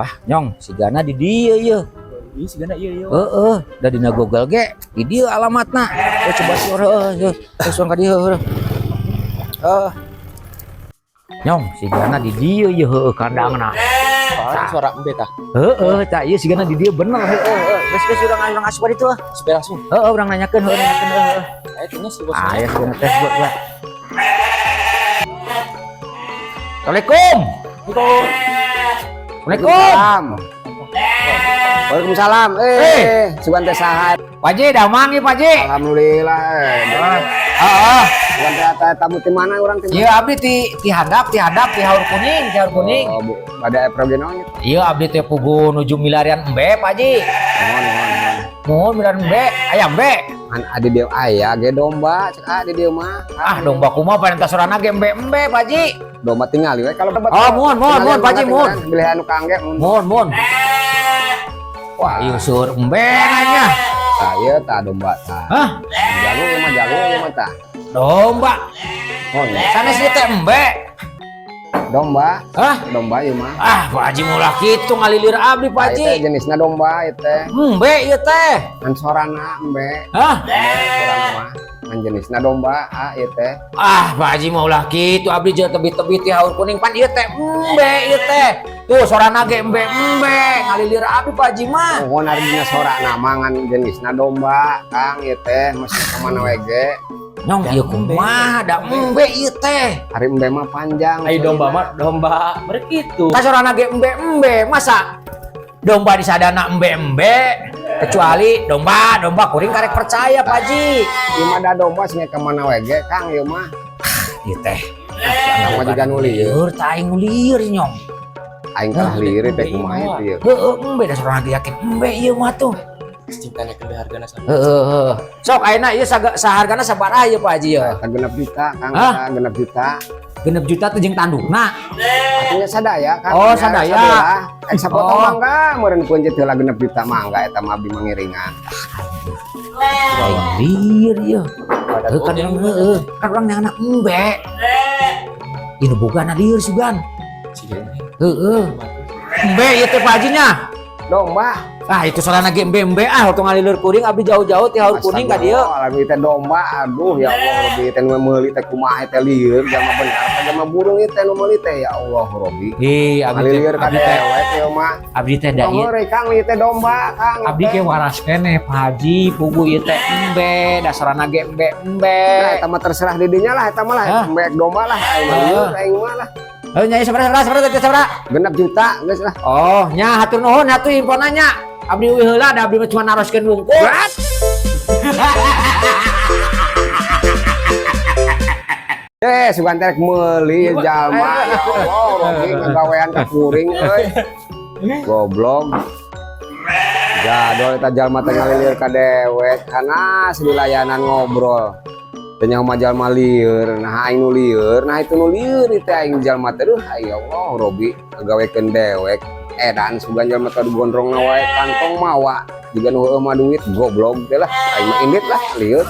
Wah, nyong, sigana di dieu ieu. Ih, sigana ieu ieu. Heeh, da dina Google ge di dieu alamatna. Oh, coba sih heuh heuh. Terus ka dieu heuh. Heuh. Nyong, sigana di dieu ieu heueuh kandangna. Ah, suara embe tah. Heeh, tah ieu sigana di dieu bener heueuh heueuh. Geus geus urang urang asup ka ditu ah. Supaya langsung. Heeh, urang nanyakeun heueuh nanyakeun heueuh. Ayo tanya si bos. Ah, ya sigana teh buat buat. Assalamualaikum. Assalamualaikum. Waalaikumsalam. Eh. Sugan teh saha? Pak Ji, damang ieu Pak Ji. Alhamdulillah. Heeh. Sugan teh tamu ti mana urang ti? Iya abdi ti ti handap ti handap ti Haur Kuning, ti Haur Kuning. Oh, bu, ada progeno nya. Iya abdi teh pugu nuju milarian embe Pak Ji. Mohon, mohon, mohon. Mohon milarian embe, aya embe. An adi dieu aya ge domba, cek adi dieu mah. Ah domba kumaha paling sorana ge embe-embe Pak Ji. Domba tingali we kalau Oh, mohon, mohon, mohon, Pak Ji, mohon. Bilih anu kangge mun. Mohon, mohon. Wah, ieu seueur embe nanya. Tah ieu tah domba tah. Hah? Jalu ieu mah jalu ieu mah tah. Domba. Mohon. Sanes ieu teh embe. Domba, Hah? Domba ieu mah. Ah, Pak Haji mulah kitu ngalilir abdi Pak Tah, ieu teh Haji. Jenisna domba ieu teh. Embe ieu teh. Ngan sorana embe. Hah? Embe sorana mah. Ngan jenisna domba ah ieu teh. Ah, Pak Haji mau ulah kitu abdi jeung tebih-tebih ti Haur Kuning pan ieu teh embe ieu teh. Tuh sorana ge embe-embe ngalilir abdi Pak Haji mah. Mohon ari dina sorana mah ngan jenisna domba, Kang ieu teh mesti ka mana we ge. Nyong ieu kumaha da embe ieu teh. Ari embe mah panjang. Ayo domba mah domba mereka itu. Ka sorana ge embe-embe masa domba disadana embe-embe kecuali domba domba kuring karek percaya Pak Haji. Ieu mah da domba sing ka mana we ge, Kang ieu mah. Ieu teh. Kang mah jiga nu lieur. Lieur tah aing nu lieur nyong. Aing kalah lieur teh kumaha ieu. Heeh, embe da sorana ge yakin embe ieu mah tuh. Cintanya ke hargana sama. Heeh, heeh. Sok ayeuna ieu sahargana sabaraha ieu Pak Haji ya? Eta 6 juta, Kang, Hah? eta 6 juta. 6 juta teh jeung tandukna. Artinya sadaya, Kang. Oh, Nya, sadaya. Sabelah. Ek sapotong Oh. mangga meureun peuncit heula 6 juta mangga eta mah abdi mangiringan. Aing lieur ieu. Heuh kan urang heueuh, kan urang neangan embe. Ieu nu bogana lieur sugan. Heeh. Embe ieu teh Pak Haji nya. Domba. Ah itu sorana ge embe-embe ah waktu ngalilir kuring abdi jauh-jauh ti Haur Kuning ka dieu. Astagfirullah, teh domba. Aduh ya Allah Robbi teh nu meuli teh kumaha teh lieur jalma bener apa jalma burung ieu teh nu meuli teh ya Allah Robbi. Ih, abdi teh Ngalilir ka abdi teh dewek ieu mah. Abdi teh da ieu Heureuy Kang ieu teh domba Kang. Abdi ge waras keneh Pak Haji, pugu ieu teh embe, da sorana ge embe-embe. Nah, eta mah terserah di dinya lah eta mah lah Hah? Embe domba lah aing mah lieur aing mah lah. Heuh nya sabaraha sabaraha sabaraha teh sabaraha? 6 juta geus lah. Oh, nya hatur nuhun atuh infona nya. Abdi uih heula da abdi mah cuma naroskeun wungkul. Eh, sugan teh rek meuli jalma. Ya Allah, Robbi ngagawean ka kuring euy. Goblok. Jadol eta jalma teh ngalilir ka dewek kana dilayanan ngobrol. Teu nyaho mah jalma lieur, nah aing nu lieur, nah itu nu lieur ieu teh aing jalma teh duh ya Allah Robbi ngagawekeun dewek. Edan sugan jalma teh gondrongna wae kantong mawa. Jiga nu heueuh mah duit goblok teh lah. Aing mah indit lah lieur.